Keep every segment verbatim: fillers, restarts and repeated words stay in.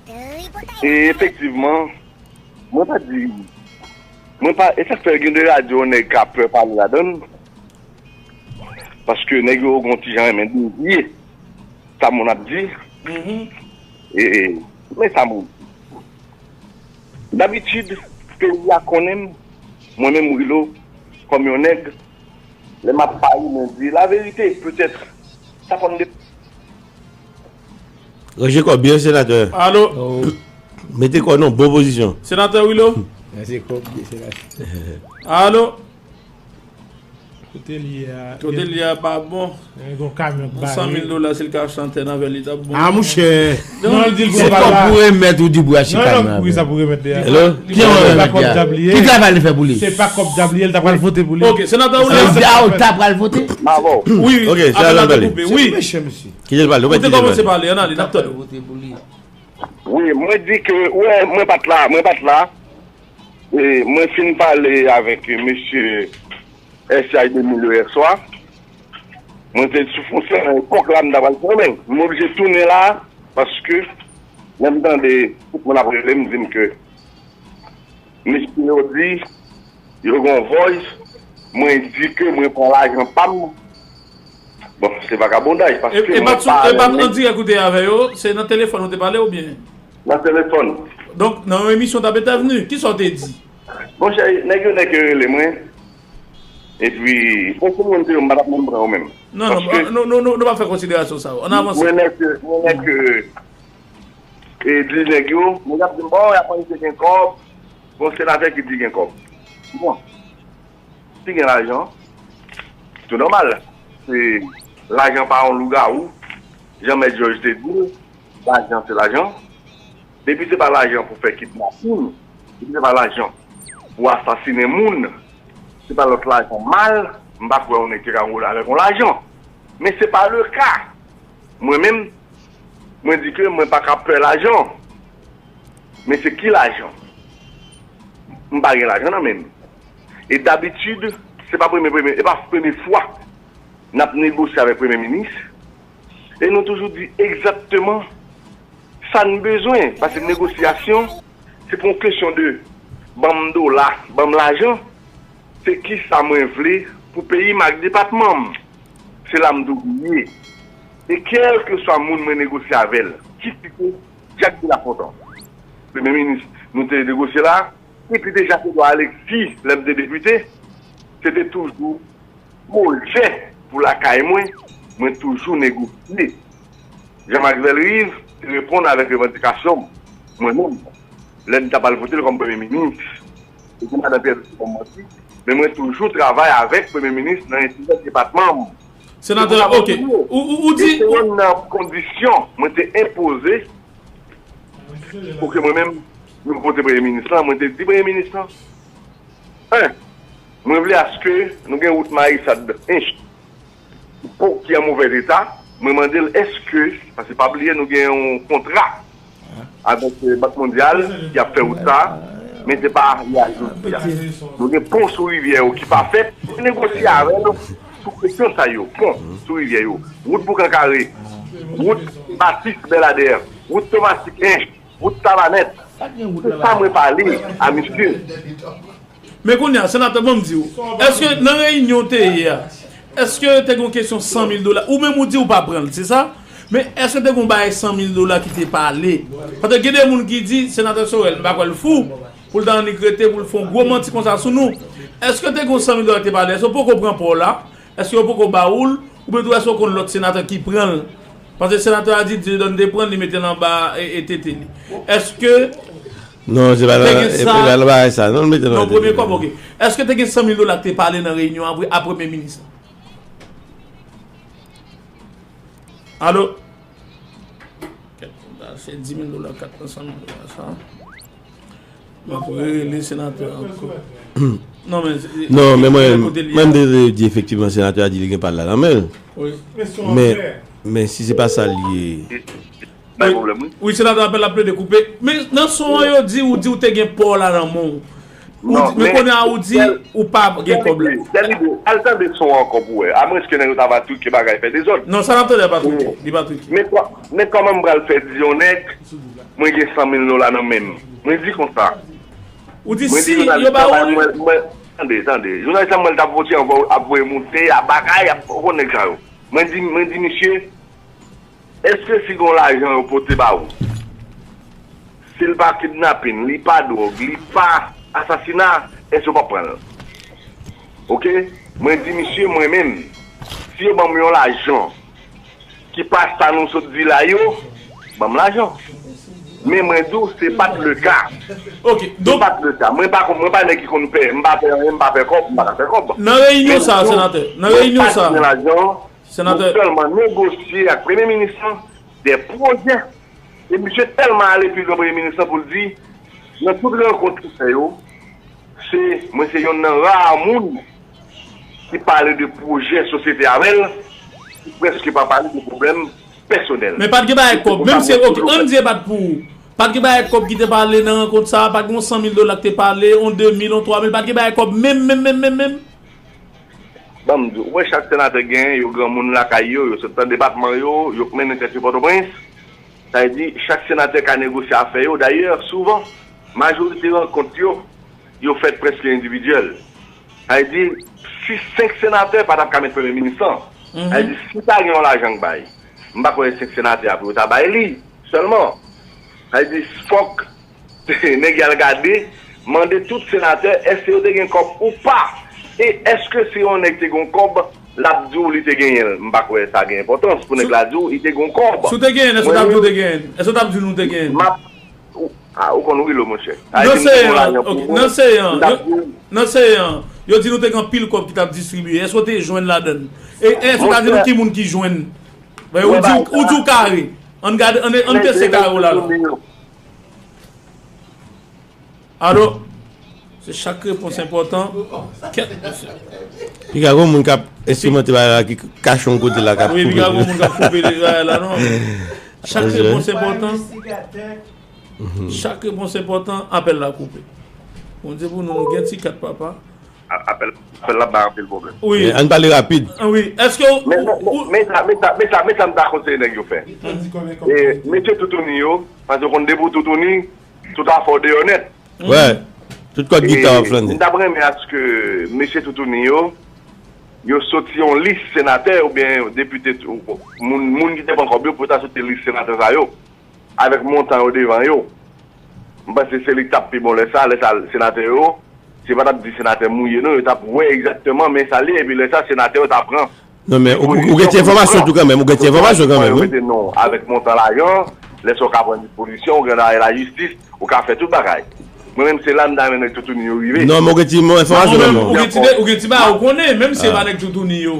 E efektivman, mwen pa di, mwen pa, e sa k fè gen de radyo nèg ka pè pale ladan l, paske nèg yo gon ti jan renmen devye sa moun ap di. E, e, men sa moun. Dabitid, peyi a konnen m, mwen menm Wilo, kòm yon nèg, lè m ap pale, mwen di laverite, petèt, sa konn de. Ranje kò w byen, senatè. Alo. Mete kò w nan bon pozisyon. Senatè Wilo. Ranje kò w byen, senatè. Alo. Kote l ye a? Kote l ye a pa bon. Gen yon kamyon k bare. San mil dola, si l ka achte antèn avè l, li t ap bon. Ah, monchè. Non, l di l pou pa la. Se kòb pou remèt ou di pou achte kamyon avè l. Non, non, wi, sa pou remèt de a. Hello? Ki an remèt de a? Ki travay li fè pou li? Se pa kòb djab li ye, l ta pral vote pou li. Ok, senatè William. Sa vle di a, ou ta pral vote? Wi, wi. Ok, se la l pale. Wi. Kite l pale, ou mèt kite l pale. Ou te kòmanse pale, ann ale, n ap tande w. Wi, mwen di ke, wè, mwen pa t la, mwen pa t la. E, mwen fin pale avèk mesye S I de Mille yè swa. Mwen te sou fon sèman epòk la, m ta pral fè, men m oblije tounen la, paske lè m tande tout moun ap rele m, di m ke mesye yo di, yo gen yon voice, mwen di ke mwen pran lajan pa m. Bon, se vagabondaj, paske mwen pa renmen. E pa t an dirèk ou te ye avè yo, se nan telefòn ou te pale oubyen? Nan telefòn. Donk, nan yon emisyon w t ap entèvni, kisa w te di? Monchè, nèg yo, nèg yo rele mwen. Epi, bon, si mwen te yo, m pa t ap menm pran yo menm. Non, non, paske non, non, non, nou pa fè konsiderasyon sa yo. Ann avanse. Mwen nèg, mwen nèg, e, di nèg yo, nèg ap di m, bon, y ap anonse gen kòb. Bon, senatè ki di gen kòb. Bon, si gen lajan, tou nòmal. Se lajan pa yon lougawou. Jan Mèt Jòj te di l, lajan se lajan. Depi se pa lajan pou fè kidnapin, depi se pa lajan pou asasinen moun, se pa lòt lajan mal, m pa kwè yon nèg te ka woule avèk yon lajan. Men se pa le ka. Mwen menm, mwen di ke mwen pa ka pè lajan. Men se ki lajan? M pa gen lajan nan men m. E dabitid, se pa premye, premye, e pa premye fwa n ap negosye avèk premye minis. E nou toujou di egzakteman sa n bezwen, paske negosyasyon, se pa yon kesyon de ban m dola, ban m lajan, se kisa mwen vle pou peyi m ak depatman m. Se la m toujou ye. E kèlkeswa moun mwen negosye avè l, kit li se Jack de Lafontant, premye minis nou te negosye la, epi te Jacques Edouard Alexis, lè m te depite, se te toujou pwojè pou lakay mwen, mwen toujou negosye. Jean Max Bellerive te reponn avèk revandikasyon m, mwen menm, lè n t ap al vote l kòm premye minis. E se madan Pierre Lucie kòm manti, men mwen toujou travay avèk premye minis nan enterè depatman m. Senatè, ok. Ou, ou, ou di, e se youn nan kondisyon mwen te enpoze pou ke mwen menm, nou vote premye minis lan, mwen te di premye minis lan, en, mwen vle aske nou gen wout Mayisad Ench, pou ki an movèz eta, mwen mande l èske, paske pa bliye nou gen yon kontra avèk, eh, Bank Mondyal ki ap fè wout sa, men se pa li a jodi a. Nou gen pon sou rivyè yo ki pa fèt, mwen negosye avè l sou kesyon sa yo, pon sou rivyè yo, wout Boukan Kare, wout Batis Bèladè, wout Tomasik Ench, wout Savanèt. Se sa mwen pale a misye. Men kounye a, senatè, ban m di w, èske nan reyinyon w te ye a, èske te gen yon kesyon san mil dola? Ou menm ou di w pa pran l, se sa? Men èske te gen yon bagay san mil dola ki te pale? Paske gen de moun ki di, senatè Sorel, m pa kwè l fou, pou l ta annik rete, pou l fè yon gwo manti konsa sou nou. Èske te gen yon san mil dola ki te pale? Èske w poko pran pa w la? Èske yo poko ba ou l? Oubyen tou èske w konn lòt senatè ki pran l? Paske senatè a di Dieudonne te pran l, li mete l anba, e, e tete li. Èske Non, se pa nan, e, e pa nan bagay sa. Non, l mete l anba tete li. Non, premye kòb, ok. Èske te gen san mil dola ki te pale nan reyinyon an vre a premye minis la? Alo? Kèt, se di mil dola, kat nan san mil dola sa. M ap rele senatè ankò. Non, men, non, men mwen, mwen, m te di efektivman senatè a di li gen pa l la nan men l. Wi. Men, men si se pa sa l ye. Wi, senatè apèl ap plede koupe. Men nan son an, yo di ou di ou te gen pa w la nan men w. Ou di, men kounye a ou di ou pa gen kòb la. Tèl ide, al tande son an ankò pou wè. Amwenske nèg yo ta va twike bagay, fè dezòd. Non, sa n ap tande a pa twike. Li pa twike. Men kò- men kòman m pral fè di yon nèg, mwen gen san mil dola nan men m? Mwen di konsa. Ou di si yo ba ou li. Tande, tande. Jounalis la mwen l t ap vote ankò, ap voye moute, ap bagay, ap, ou konn nèg sa yo. Mwen di, mwen di misye, èske si gon lajan yo pote ba ou, si l pa kidnapin, li pa dwòg, li pa asasina, èske w p ap pran l? Oke? Mwen di misye, mwen menm, si yo ban m yon lajan ki pa sa nou sot di la yo, ban m lajan. Men mwen di w, se pa t le ka. Ok, se donk pa t le ka. Mwen pa konn, mwen pa nèg ki konn pè, m pa pè anyen, m pa pè kòb, m pa ka fè kòb. Nan reyinyon sa, senatè, nan reyinyon sa, senatè, nou sèlman negosye ak premye minis lan de pwojè. E misye tèlman ale pi lwen premye minis lan pou l di, nan tout rankont li fè yo, se, mwen se yonn nan ra moun ki pale de pwojè sosyete avè l, ki prèske pa pale de pwoblèm pèsonèl. Men pa t gen bagay kòb, menm si, ok, ann di e pa t pou ou. Pa t gen bagay kòb ki te pale nan rankont sa a, pa t gen yon san mil dola ki te pale, yon de mil, yon twa mil, pa t gen bagay kòb menm, menm, menm, menm, menm. Ban m di w, ou wè chak senatè genyen, yo granmoun lakay yo, yo sot nan depatman yo, yo k mennen tèt yo Pòtoprens. Sa vle di, chak senatè ka negosye afè yo. Dayè, souvan, majorite rankont yo, yo fèt prèske endividyèl. Sa vle di, si senk senatè pa t ap ka met premye minis lan. Sa vle di, si ta gen yon lajan k bay, m pa kwè senk senatè a pou yo ta bay li sèlman. Sa vle di, fòk nèg y al gade, mande tout senatè èske yo te gen kòb ou pa. E èske si yon nèg te gen yon kòb, l ap di w li te genyen l? M pa kwè sa gen enpòtans pou nèg la di w li te gen yon kòb. Si w te genyen l, èske w t ap di w te genyen l? Èske w t ap di nou te genyen l? M ap, ou, a, ou konn Wilo, monchè. Nan seyan, ok, nan seyan, yo, nan seyan, yo di nou te gen anpil kòb ki t ap distribiye. Èske w te jwenn ladan l? E èske w ka di nou ki moun ki jwenn? Ou di, ou di w kare. Ann gade, ann, ann pèse kare w la, la. Alo? Se chak repons enpòtan. Kèt, mesye. Piga gon moun k ap enstrimante bagay la ki kache yon kote la k ap koupe. Wi, piga gon moun k ap koupe bagay la, non. Chak repons enpòtan. Chak repons enpòtan, apèl la koupe. Bondye pou nou, nou gen ti kat, papa. A-, apèl, apèl la bay anpil pwoblèm. Wi. Ann pale rapid. Wi. Èske w, men, men, men, men sa, men sa, men sa, men sa m ta konseye nèg yo fè. E, mesye toutouni yo, paske w konn depi w toutouni, tout afè w deyò nèt. Wè. Tout kòd gita w ap flannen. M t ap renmen aske mesye toutouni yo, yo soti yon lis senatè oubyen depite, moun, moun ki te pran kòb yo, pou yo ta soti lis senatè sa yo, avèk montan yo devan yo. M panse se li k t ap pi bon lè sa, lè sa, senatè yo, se pa t ap di senatè mouye non, yo t ap wè egzakteman men sa l ye, epi lè sa, senatè yo t ap pran Non, men ou, ou gen ti enfòmasyon tou kanmenm, ou gen ti enfòmasyon kanmenm, wi. Yo mete non avèk montan lajan, lè sa w ka pran dispozisyon, ou gen dayè lajistis, ou ka fè tout bagay. Mwen menm, se la m ta renmen nèg toutouni yo rive. Non, men ou gen ti enfòmasyon kanmenm. Ou gen ti, ou gen ti bagay ou konnen, menm si se pa nèg toutouni yo.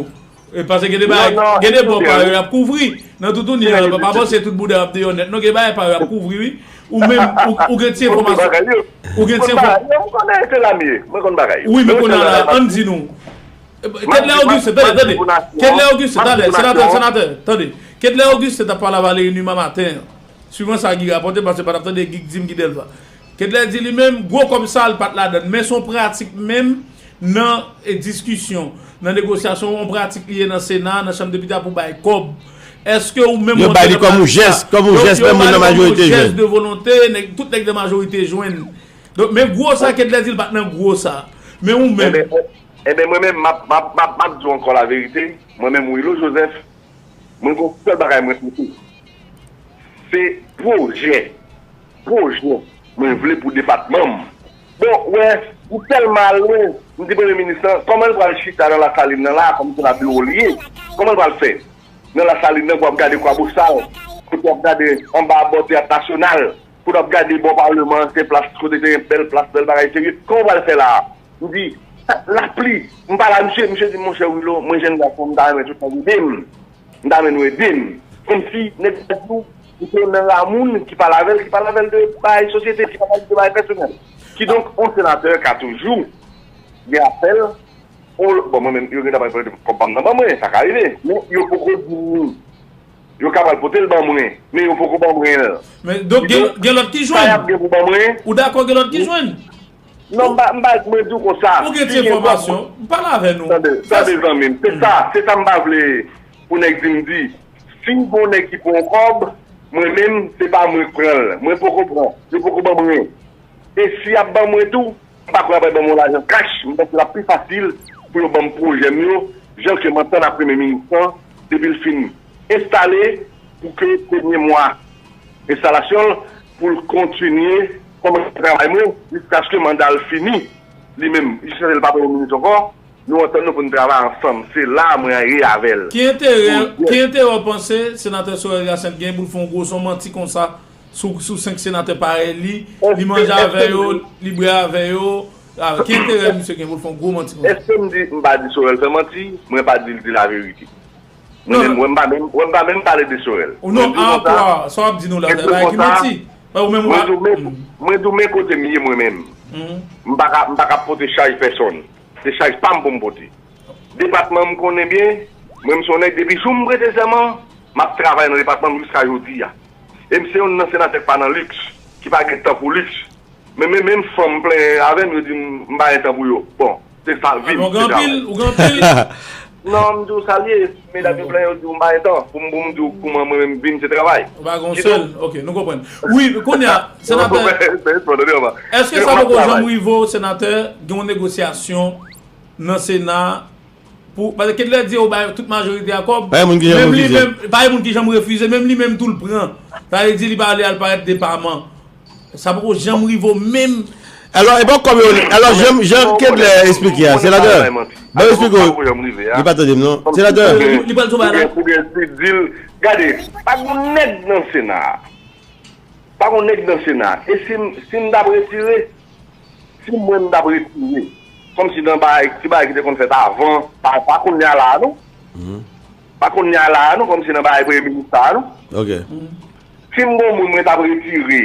E paske gen de bagay, gen de bò pa yo y ap kouvri. Nan toutouni an, pa panse tout bouda ap deyò nèt. Non, gen bagay pa yo y ap kouvri, wi. Ou menm, ou, ou gen ti enfòmasyon. Ou gen ti enfòmasyon. Ou konnen se la m ye. Mwen konn bagay yo. Wi, men kounye a la, ann di nou. Kedlè Augustin, tande, tande. Kedlè Augustin, tande, senatè, senatè, tande. Kedlè Augustin t ap pale a Valery Numa maten an. Swivan sa Guy rapòte, paske pa t ap tande Guy k di m ki dèlva. Kedlè di li menm, gwo kòb sa a, l pa t ladan l. Men se yon pratik menm nan, e, diskisyon, nan negosyasyon, yon pratik li ye nan Sena, nan Chanm Depite a pou bay kòb. Èske ou menm yo bay li kòm yon jès, kòm yon jès, menm moun nan majorite jwenn. Jès de volonte, nèg, tout nèg nan majorite jwenn. Donk, men gwo sa Kedlè di l pa t nan gwo sa. Men ou menm. Enben, mwen menm, m ap, m ap, m ap, m ap di w ankò laverite. Mwen menm, Wilo Joseph, mwen gen yon sèl bagay mwen swete. Se pwojè, pwojè mwen vle pou depatman m. Bon, wè, m tèlman al lwen, m di premye minis lan, kòman l pral chita nan Lasalin nan la, kòmsi se la biwo l ye? Kòman l pral fè? Nan Lasalin nan, pou w ap gade Kwabosal, kote w ap gade anba bò Teyat Nasyonal, pou w ap gade bò Palman an, se plas kote te gen bèl plas, bèl bagay serye. Kòman w pral fè la a? M di, lapli. M pale a misye, misye di, monchè Wilo, mwen jèn gason, m ta renmen tout nèg ede m. M ta renmen nou ede m. Kòmsi nèg la di w, ou se youn nan ra moun ki pale avè l, ki pale avè l de bagay sosyete, ki pale avè l de bagay pèsonèl. Kidonk, yon senatè ka toujou gen apèl, yon, bon, mwen menm, yo gentan pral prete kòb pa m nan ban mwen, sa ka rive. Men yo poko di m ni. Yo ka pral pote l ban mwen, men yo poko ban mwen l. Men, donk, gen, gen lòt ki jwenn. Sa y ap gen pou ban mwen. Ou dakò gen lòt ki jwenn? Non, m pa, m pa, mwen di w konsa. Ou gen ti enfòmasyon, pale avè nou. Tande, tande, zanmi m. Se sa, se sa m pa vle pou nèg di m di. Si gon nèg ki pran yon kòb, mwen menm, se pa mwen k pran l. Mwen poko pran. Yo poko ban mwen. E si y ap ban mwen tou, m pa kwè y ap ban mwen lajan kach. M panse l ap pi fasil pou yo ban m pwojè m yo, jan ke m antann ak premye minis lan, depi l fin enstale, pou ke premye mwa enstalasyon l, pou l kontinye kòmanse travay mwen, jiskaske manda l fini, li menm, jiskaske l pa premye minis ankò, nou antann nou pou n travay ansanm. Se la mwen ye avè l. Ki enterè, ki enterè w panse senatè Sorel Hyacinthe gen pou l fè yon gwo son manti konsa sou, sou senk senatè parèy li, li manje avè yo, li bwè avè yo? Ah, ki enterè misye gen pou l fè yon gwo manti konsa? Èske m di, m pa di Sorel fè manti? Mwen pa di l di laverite. Mwen menm, mwen pa menm, mwen pa menm pale de Sorel. Ou non, a kwa sa w ap di nou la, se bagay ki manti. Ou menm, mwen di w, men, mwen di w, men kote m ye mwen menm. M pa ka, m pa ka pote chaj pèsonn. Se chaj pa m pou m pote. Depatman m konnen byen, mwen m se yon nèg depi jou m prete sèman, m ap travay nan depatman m jiska jodi a. E m se youn nan senatè k pa nan liks, ki pa gen tan pou liks. Men, men, menm fanm plenyen avè m, yo di m, m pa gen tan pou yo. Bon, se sa vi m, se travay. Ou gen anpil, ou gen anpil. Non, m di w sa l ye, medam yo plenyen, yo di w m pa gen tan. Pou m, pou m di w kouman mwen menm vi m se travay. Ou pa gen yon sèl, ok, nou konprann. Wi, kounye a, senatè, èske sa poko janm rive w, senatè, gen yon negosyasyon nan Sena pou, paske Kedlè di yo bay tout majorite a kòb. Pa gen moun ki janm refize. Pa gen moun ki janm refize, menm li menm tou l pran. Sa vle di li pa ale al parèt depaman. Sa poko janm rive w menm. Alò, e pa kòb yo, alò, jan, jan Kedlè eksplike a, senatè, ban yo eksplike w. Li pa tande m non. Senatè. Li, li pral sou bagay la. Pou gen, pou gen, di l, gade, pa gen nèg nan Sena a. Pa gen nèg nan Sena. E si m, si m t ap retire, si mwen m t ap retire, kòmsi nan bagay, ti bagay ki te konn fèt avan, pa, pa kounye a la a non. Pa kounye a la a non, kòmsi nan bagay premye minis sa a non. Ok. Si m gon moun mwen t ap retire,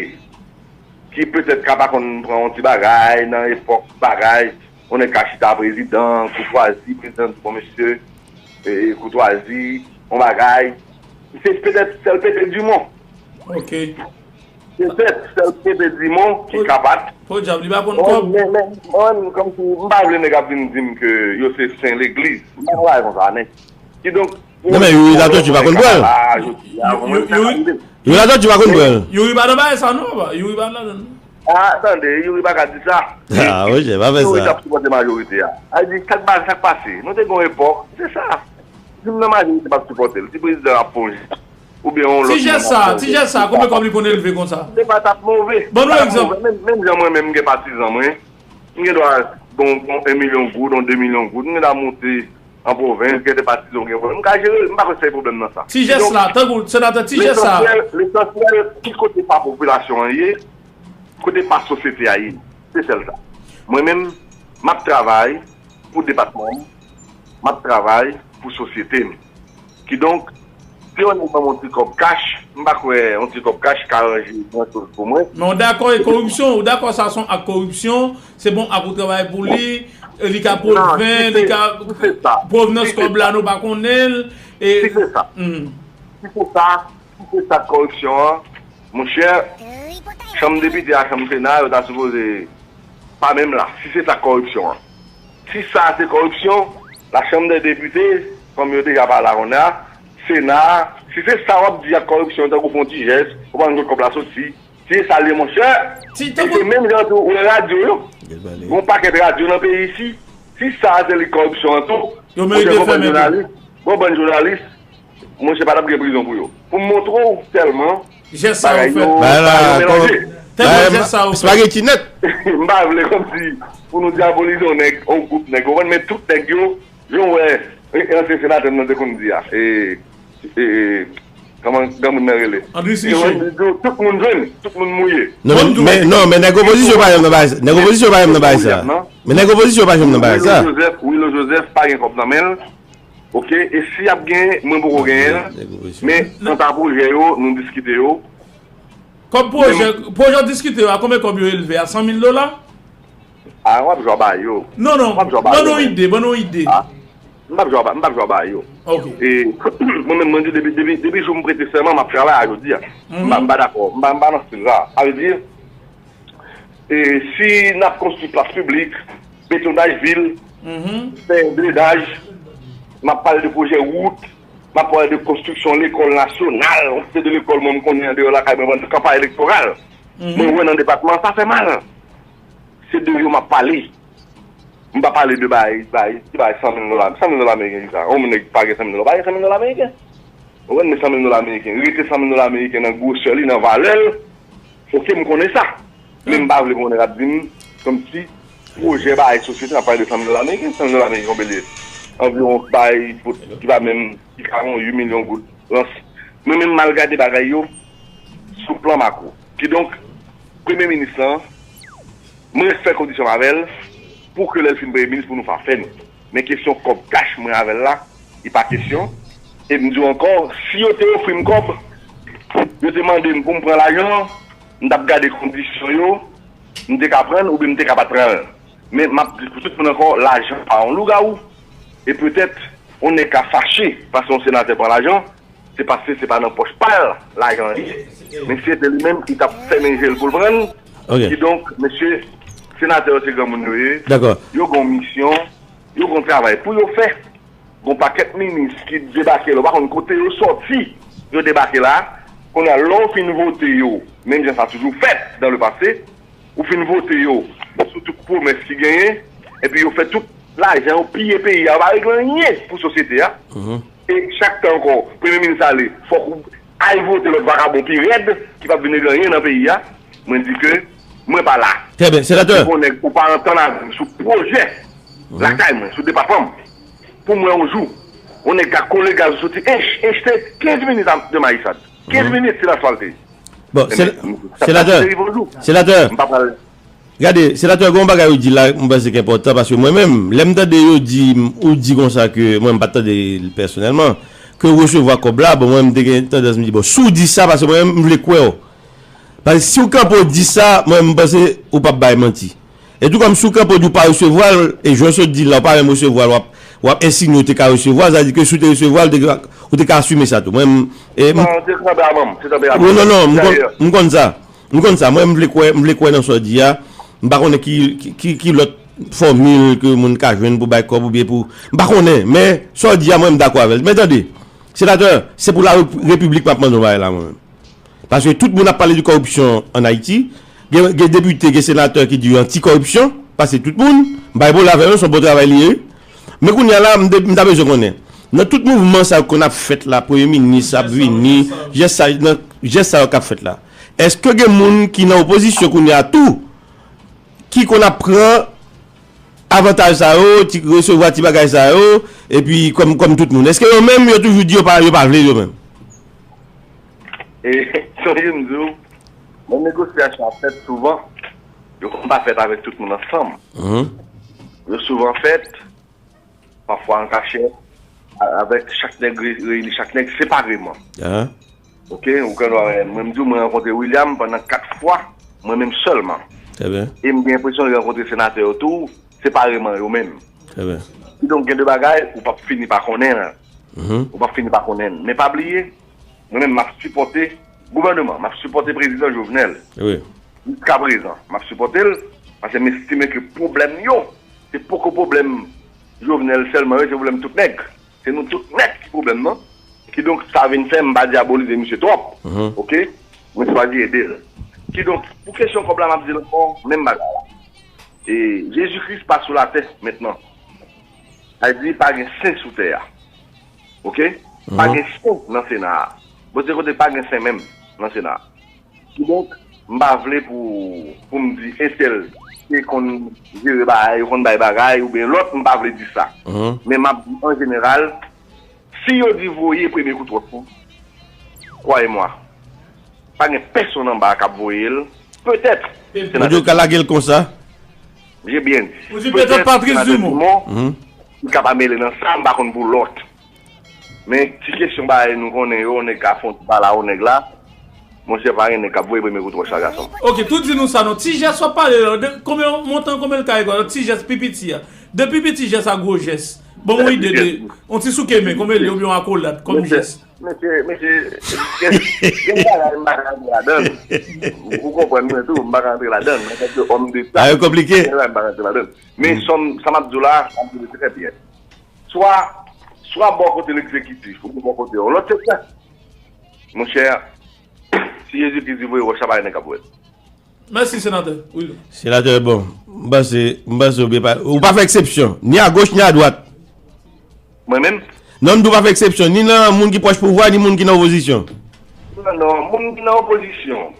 ki petèt ka pa konn pran yon ti bagay nan epòk bagay, yon nèg ka chita prezidan, koutwazi, prezidan di bon mesye, e, koutwazi, yon bagay. Se petèt sèl Pepe Dumont. Ok. Se petèt sèl Pepe Dumont ki kapat. Podyab, li pa konn kòb. Men, men, mwen, kòmsi, m pa vle nèg ap vin di m ke yo se sen legliz. M pa travay konsa, men. Kidonk, non, men Youri Latortue pa konn pran l. Youri, Youri, Youri Latortue pa konn pran l. Youri pa nan bagay sa non, papa. Youri pa nan. Ah, tande, Youri pa ka di sa. Ah, Roger, pa fè sa. Youri t ap sipòte majorite a. A di, sa k pa, sa k pase? Nou te gen yon epòk, se sa. Si m nan majorite, m ap sipòte l. Si prezidan ap fè yon jès, oubyen yon lòt moun ap fè yon jès. Ti jès sa, ti jès sa, konbyen kòb li konn elve konsa? Se pa t ap move. Ban nou egzanp. Menm, menm jan mwen menm, m gen patizan mwen, m gen dwa gon, gon en milyon goud, yon de milyon goud, m gen dwa monte an pwovens, gen de patizan gen pwoblèm. M ka jere l, m pa kwè se pwoblèm nan sa. Ti jès la, tankou senatè, ti jès sa. Lesansyèl, lesansyèl, ki kote pa popilasyon an ye, kote pa sosyete a ye. Se sèl sa. Mwen menm, m ap travay pou depatman m, m ap travay pou sosyete m. Kidonk, si yon nèg ban m yon ti kòb kach, m pa kwè yon ti kòb kach ka ranje gran choz pou mwen. Men w dakò e koripsyon, ou dakò sa se yon ak koripsyon, se bon ak ou travay pou li, e li ka pwovens, li ka pwovnans kòb la nou pa konnen l, e. Si se sa. Si se sa, si se sa k koripsyon an, monchè, chanm depite a, chanm sena, yo ta sipoze pa menm la, si se sa k koripsyon an. Si sa se koripsyon, la Chambre des Députés, kòm yo deja pa la kounye a, Sena, si se sa w ap di ak koripsyon, tankou fè yon ti jès, ou pa konn kot kòb la soti, si se sa l ye, monchè, e se menm jan tou, ou wè radyo yo, gon pakèt radyo nan peyi isi, si sa se li koripsyon an tou, monchè, gon bann jounalis, gon bann jounalis, monchè, pa t ap gen prizon pou yo. Pou m montre w sèlman bagay yo, bagay yo melanje. Tèlman jès sa yo fè. Spaghetti nèt. M pa vle kòmsi pou nou dyabolize yon nèg, yon gwoup nèg, ou konprann, men tout nèg yo, jan w wè, e, ansyen senatè m nan te konn di a, e, e, e, kòman granmoun nan rele? Andris Riché. Tout moun jwenn, tout moun mouye. Non, men, non, men nèg opozisyon pa janm nan bagay sa. Nèg opozisyon pa janm nan bagay sa. Men nèg opozisyon pa janm nan bagay sa. Willo Joseph, Willo Joseph pa gen kòb nan men l. Ok, e si y ap genyen, mwen poko genyen l, men kanta pwojè yo, nou diskite yo. Kòb pwojè, pwojè w diskite yo, a konbyen kòb yo elve? A san mil dola? A, w ap jwa ba yo. Non, non, ban nou yon ide, ban nou yon ide. M p ap jwa ba, m p ap jwa ba yo. Ok. E, mwen menm, mwen di, depi, depi, depi jou m prete sèman, m ap travay a jodi a. M pa, m pa dakò, m pa, m pa nan stil sa. Sa vle di, E si n ap konstwi plas piblik, betonaj vil, fè drenaj, m ap pale de pwojè wout, m ap pale de konstriksyon lekòl nasyonal, yon seri de lekòl mwen m konnen andeyò lakay mwen pandan kanpay elektoral. Mwen wè nan depatman an, sa fè mal. Se de yo m ap pale. M pa pale de bay, bay, ki bay san mil dola. San mil dola ameriken ki sa? Yon moun ki pa gen san mil dola, pa gen san mil dola ameriken. Ou konprann, men san mil dola ameriken, rete san mil dola ameriken nan gwosè li, nan valè l. Oke, m konnen sa. Men m pa vle pou moun ap di m, kòmsi pwojè bay sosyete, n ap pale de san mil dola ameriken, san mil dola ameriken, konbyen li ye? Anviwon bay, ki pa menm, ki ka yon uit milyon goud. Rans. Mwen menm, m al gade bagay yo sou plan makwo. Kidonk, premye minis lan, mwen fè kondisyon avè l pou ke lè l fin premye minis pou nou fè afè nou. Men kesyon kòb kach mwen avè l la, li pa kesyon. E m di w ankò, si yo te ofri m kòb, yo te mande m pou m pran lajan an, m t ap gade kondisyon yo, m te ka pran l oubyen m te ka pa t pran l. Men m ap di pou tout moun ankò, lajan pa yon lougawou. E petèt, yon nèg ka fache paske yon senatè pran lajan, se paske se pa nan pòch pa l lajan an ye. Men si se te li menm, li t ap fèmen je l pou l pran l. Kidonk, mesye, senatè yo se granmoun yo ye. Yo gen yon misyon, yo gen yon travay pou yo fè. Gen yon pakèt minis ki debake la, ou pa konn kote yo sòti, yo debake la. Kounye a, lè w fin vote yo, menm jan sa toujou fèt dans le passé, ou fin vote yo sou tout pwomès ki genyen, epi yo fè tout lajan yo piye peyi a, yo pa regle anyen pou sosyete a. E chak tan ankò, premye minis ale, fòk ou al vote lòt vakabon pi rèd ki p ap vin regle anyen nan peyi a. Mwen di ke mwen pa la. Trè byen, senatè. Ou konnen ou pa antann avè m sou pwojè lakay mwen, sou depatman m. Pou mwen, yon jou, yon nèg ka kole gaz ou soti Ench, Ench te kenz minit de Mayisad. Kenz minit, se la swalte. Bon, senatè, senatè, gade, senatè, gen yon bagay ou di la, mwen panse ki enpòtan, paske mwen menm, lè m tande yo di, ou di konsa ke, mwen m pa t tande l pèsonèlman, ke w resevwa kòb la, bon, mwen m te gen tandans m di, bon, si w di sa, paske mwen menm, m vle kwè w. Paske si w kanpe w di sa, mwen m panse ou p ap bay manti. E tou kòm si w kanpe w di w pa resevwa l, e jan w sot di l la, w pa menm resevwa l, w ap, w ap ensinye w te ka resevwa l, sa vle di ke si w te resevwa l, ou te ka, ou te ka asime sa tou. Mwen, m, e, m, non, se tanperaman m, se tanperaman m. Non, non, non, m konn, m konn sa. M konn sa. Mwen, m vle kwè, m vle kwè nan sa w di a. M pa konnen ki, ki, ki, ki lòt fòmil ke moun ka jwenn pou bay kòb oubyen pou, m pa konnen, men sa w di a, mwen, m dakò avè l. Men tande, senatè, se pou la rep-, repiblik m ap mande yon bagay la, mwen menm. Paske tout moun ap pale de kòripsyon ann Ayiti. Gen, gen depite, gen senatè ki di yo anti kòripsyon, paske tout moun, m pa epole avè yo, se yon bon travay li ye. Men kounye a la, m te, m ta bezwen konnen, nan tout mouvman sa yo konn ap fèt la, premye minis ap vini, jès sa, nan jès sa yo k ap fèt la, èske gen moun ki nan opozisyon kounye a tou, ki konn ap pran avantaj sa yo, ti, resevwa ti bagay sa yo, epi kòm, kòm tout moun? Èske yo menm, yo toujou di yo pa, yo pa vle yo menm? E, sonje m di w, lè negosyasyon ap fèt souvan, yo konn pa fèt avèk tout moun ansanm. Yo souvan fèt, pafwa an kachèt, a-, avèk chak nèg re-, reyini chak nèg separeman. Oke, ou konn wè, mwen m di w, mwen rankontre William pandan kat fwa, mwen menm sèlman. E m gen enpresyon li rankontre senatè yo tou, separeman yo menm. Kidonk, gen de bagay, ou p ap fini pa konnen. Ou p ap fini pa konnen. Men pa bliye, mwen menm, m ap sipòte gouvèneman, m ap sipòte prezidan Jovenel. Jiska prezan, m ap sipòte l, paske m estime ke pwoblèm yo, se poko pwoblèm Jovenel sèlman, se pwoblèm tout nèg. Se nou tout nèt ki pwoblèm nan. Kidonk, sa vin fè m pa dyabolize misye twòp. Oke? Mwen chwazi ede l. Kidonk, pou kesyon kòb la, m ap di l ankò, menm bagay la. E Jezi Kris pa sou latè mentnan. Sa vle di, pa gen sen sou tè a. Oke? Pa gen sen nan Sena a. Bondye kote pa gen sen menm nan Sena a. Kidonk, m pa vle pou, pou m di entèl te konn jere bagay, yo konn bay bagay, oubyen lòt, m pa vle di sa. Men m ap di an jeneral, si yo di voye premye kout wòch lan, croyez-moi, pa gen pèsonn anba a k ap voye l. Petèt, yo ka lage l konsa. J'ai bien dit. Ou di petèt Patrice Dumont. Li ka pa mele nan sa, m pa konn pou lòt. Men ti kesyon bagay nou konnen yo, nèg ka fè yon ti bala yon nèg la. Monchè, pa gen nèg k ap voye premye kout wòch la, gason. Oke, tou di nou sa non. Ti jès w ap pale la, de konbyen montan, konbyen l ka egale? Ti jès pi piti a. De pi piti jès a gwo jès. Ban m yon ide de yon ti souke men, kòm elye oubyen yon akolad, kòm jès. Mesye, mesye, gen, gen bagay m pa ka rantre ladan l. Ou konprann mwen tou, m pa ka rantre ladan l. Mwen, tanke òm deta, gen bagay m pa ka rantre ladan l. Men sa m ap di w la, m ap di w trè byen. Swa, swa bò kote legzekitif, oubyen bò kote yon lòt sektè. Monchè, si Jezikri di voye wòch la, pa gen nèg k ap voye l. Mèsi, senatè. Wi. Senatè, bon, m panse, m panse ou byen pa, ou pa fè eksepsyon, ni a goch ni a dwat. Mwen menm? Non, m di ou pa fè eksepsyon, ni nan moun ki pwòch pouvwa, ni moun ki nan opozisyon. Non, non, moun ki nan opozisyon,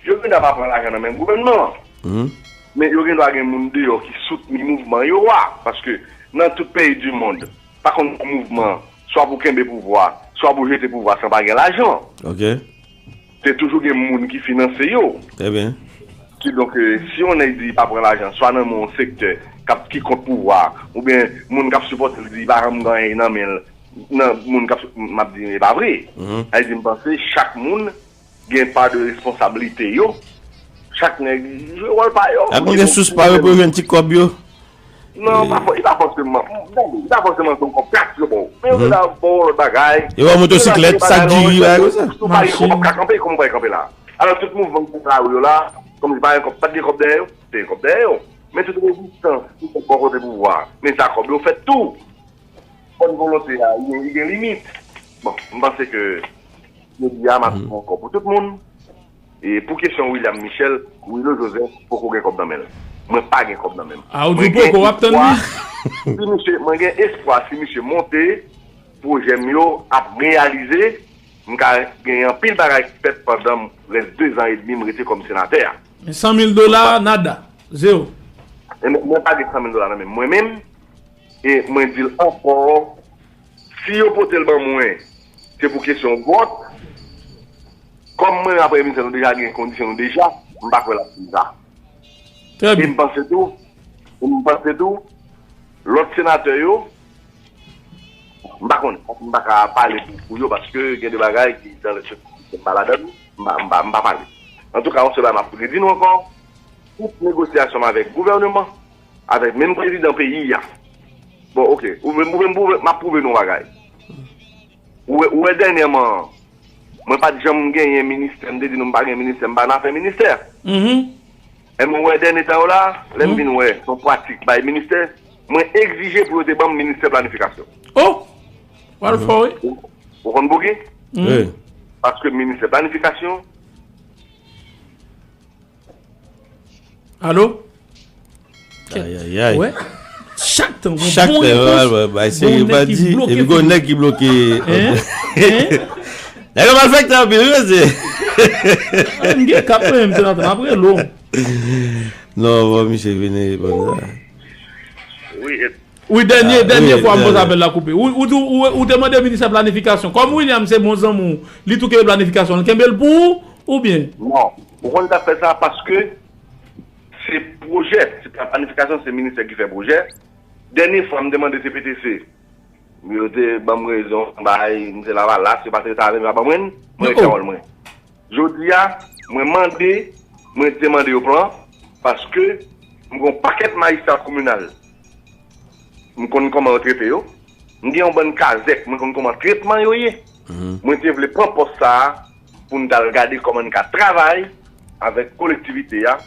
yo gen dwa pa pran lajan nan men gouvènman an. Men yo gen dwa gen moun deyò ki soutni mouvman yo a. Paske nan tout peyi di mond, pa konn mouvman, swa pou kenbe pouvwa, swa pou jete pouvwa san pa gen lajan. Ok. Se toujou gen moun ki finanse yo. Trè byen. Kidonk, eh, si yon nèg di pa pran lajan, swa nan men yon sektè k ap, ki kont pouvwa, oubyen moun k ap sipòte l di li pa janm gen anyen nan men l, nan moun k ap, m ap di, e pa vre. Mhm. Sa vle di, m panse chak moun gen pa de responsablite yo. Chak nèg jwe wòl pa yo. Ak moun gen sous pa yo pou yo jwenn ti kòb yo. Non, pa fò, li pa fòseman, li pa fòseman se yon kòb kat yo ba w. Men yo ta ba w lòt bagay. Yo ba w motosiklèt, sak diri, bagay konsa. Si w pa gen kòb, w p ap ka kanpe, kòman w pral kanpe la? Alò, tout mouvman ki nan lari yo la, kòm si pa gen kòb, pa t gen kòb dèyè yo, te gen kòb dèyè yo. Men tout rezistans ki fèt bò kote pouvwa, men sa kòb yo fèt tou. Bòn volonte a, li gen, li gen limit. Bon, m panse ke jodi a, m ap di ankò pou tout moun. E pou kesyon William Michel, Willo Joseph poko gen kòb nan men l. Mwen pa gen kòb nan men m. A, ou di poko, w ap tann li. Si misye, mwen gen espwa, si misye monte, pwojè m yo ap reyalize, m ka gen anpil bagay ki fèt pandan rès de zan edmi m rete kòm senatè a. Men san mil dola, nada, zewo. E mwen, mwen pa gen san mil dola nan men m. Mwen menm, e mwen di l ankò, si yo pote l ban mwen, se pou kesyon vòt. Kòm mwen menm ak premye minis nou deja gen kondisyon nou deja, m pa kwè l ap fè sa. Trè byen. E m panse tou, e m panse tou, lòt senatè yo, m pa konnen, m pa ka pale pou, pou yo, paske gen de bagay ki dan le sekrè, m pa ladan l, m pa, m pa, m pa pale. Antouka, yon sèl bagay m ap redi nou ankò, tout negosyasyon m avèk gouvèneman, avèk menm prezidan peyi a. Bon, ok, ou vle, ou vle, ou vle, m ap pwouve nou yon bagay. Ou wè, ou wè dènyèman an, mwen pa t janm genyen ministè, m te di nou m pa gen ministè, m pa nan afè ministè. Mhm. Ebyen, ou wè dènye tan yo la, lè m vin wè se yon pratik bay ministè, mwen egzije pou yo te ban m ministè planifikasyon. Oh! W al fò, wi. Ou, ou konn pouki? Mhm. Wi. Paske ministè planifikasyon, Alo? Ayayay. Wè. Chak tan, gon bon repons, gon nèg ki bloke. Epi gon nèg ki bloke. Hein? Hein? Nèg yo malfektè anpil, wi, mesye. M gen kat mwen menm, senatè, m ap rele w. Non, bon, misye vini reponn sa. Wi, e Wi, dènye, dènye fwa m poze apèl la koupe. Ou, ou, ou, ou te mande ministè planifikasyon. Kòm William se bon zanmi w, li tou kenbe planifikasyon, l kenbe l pou ou, oubyen? Non. Ou konn sa k fè sa? Paske se pwojè, se pa planifikasyon, se ministè ki fè pwojè. Dènye fwa m te mande C P T C, yo te ban m rezon, bay, m se Lavalas, yo pa te ta renmen pa ban mwen, mwen rete nan wòl mwen. Jodi a, mwen mande, mwen te mande yo plan, paske m gen yon pakèt majistra kominal. M konn kòman yo trete yo. M gen yon bann kazèk, mwen konn kòman tretman yo ye. Mwen te vle pran pòs sa a pou n t al gade kòman n ka travay avèk kolektivite a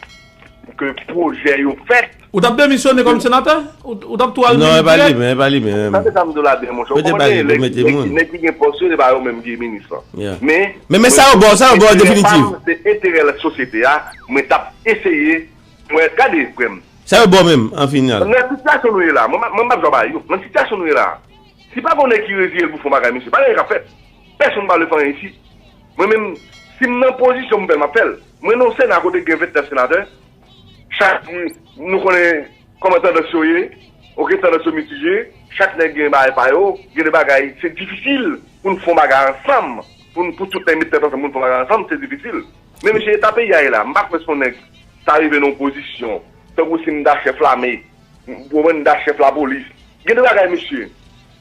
pou ke pwojè yo fèt. Ou t ap demisyone kòm senatè? Ou, ou t ap tou al dirèk? Non, e pa li menm, e pa li menm. Tande sa m di w la byen, monchè. Ou konprann, nèg, nèg, nèg ki gen pòs yo, se pa yo menm ki minis lan. Men, men sa yo ba w, sa yo ba w definitif. Se enterè sosyete a, mwen t ap eseye, mwen, gade, frè m. Sa yo ba w menm, an final. Nan sitiyasyon nou ye la, mwen, mwen m p ap jwe ba yo. Nan sitiyasyon nou ye la, si pa gen nèg ki reziye l pou fè yon bagay, mesye, pa gen anyen k ap fèt. Pèsonn pa vle fè anyen isit. Mwen menm, si m nan pozisyon pou m fè l, m ap fè l. Mwen nan yon Sena kote gen vennèf senatè. Chak, nou konnen kòman tandans yo ye. Oke, tandans yo mitije. Chak nèg gen bagay pa yo. Gen de bagay, se difisil pou n fè yon bagay ansanm. Pou n, pou tout nèg met tèt ansanm, pou n fè yon bagay ansanm, se difisil. Men mesye, eta peyi a ye la, m pa kwè se yon nèg ta rive nan yon pozisyon, tankou si m ta chèf lame, ou konprann, m ta chèf lapolis. Gen de bagay, mesye,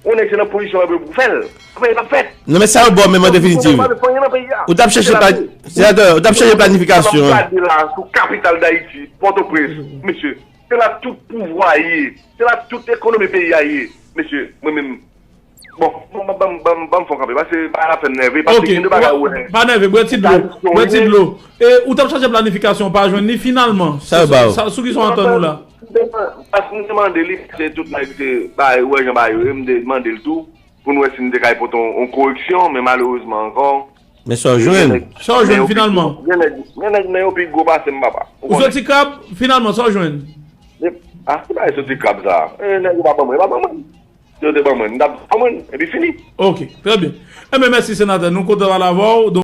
yon nèg se nan pozisyon w pou fè l. Apa, e p ap fèt. Non, men sa yo ba w menm an definitif. Ou t ap chèche planifikasyon. Gade la, sou kapital Dayiti, Pòtoprens, mesye, Se la tout pouvwa ye. Se la tout ekonomi peyi a ye. Mesye, mwen menm, bon, bon, ban m fè kanpe, paske pa la fè m nève, paske gen de bagay ou wè. Pa nève, bwè ti dlo. Bwè ti dlo. E ou t ap chache planifikasyon, ou pa jwenn li finalman. Sa yo ba ou. Sou ki sa w antann ou la? Paske m te mande li, se tout nèg se ba yo, wè jan ba yo ye, m te mande l tou, pou n wè si n te kay pote yon koreksyon, men malerezman ankò. Men sa w jwenn? Sa w jwenn finalman? Gen nèg, gen nèg nan yo pi gwo pase m, papa. Ou soti krab, finalman, sa w jwenn? Ah, se pa soti krab sa. Nèg yo pa ban mwen, yo pa ban mwen. Si yo te ban mwen, m t ap ban mwen, epi fini. Ok, trè byen. Enben, mèsi, senatè. Nou kontan pale avè w.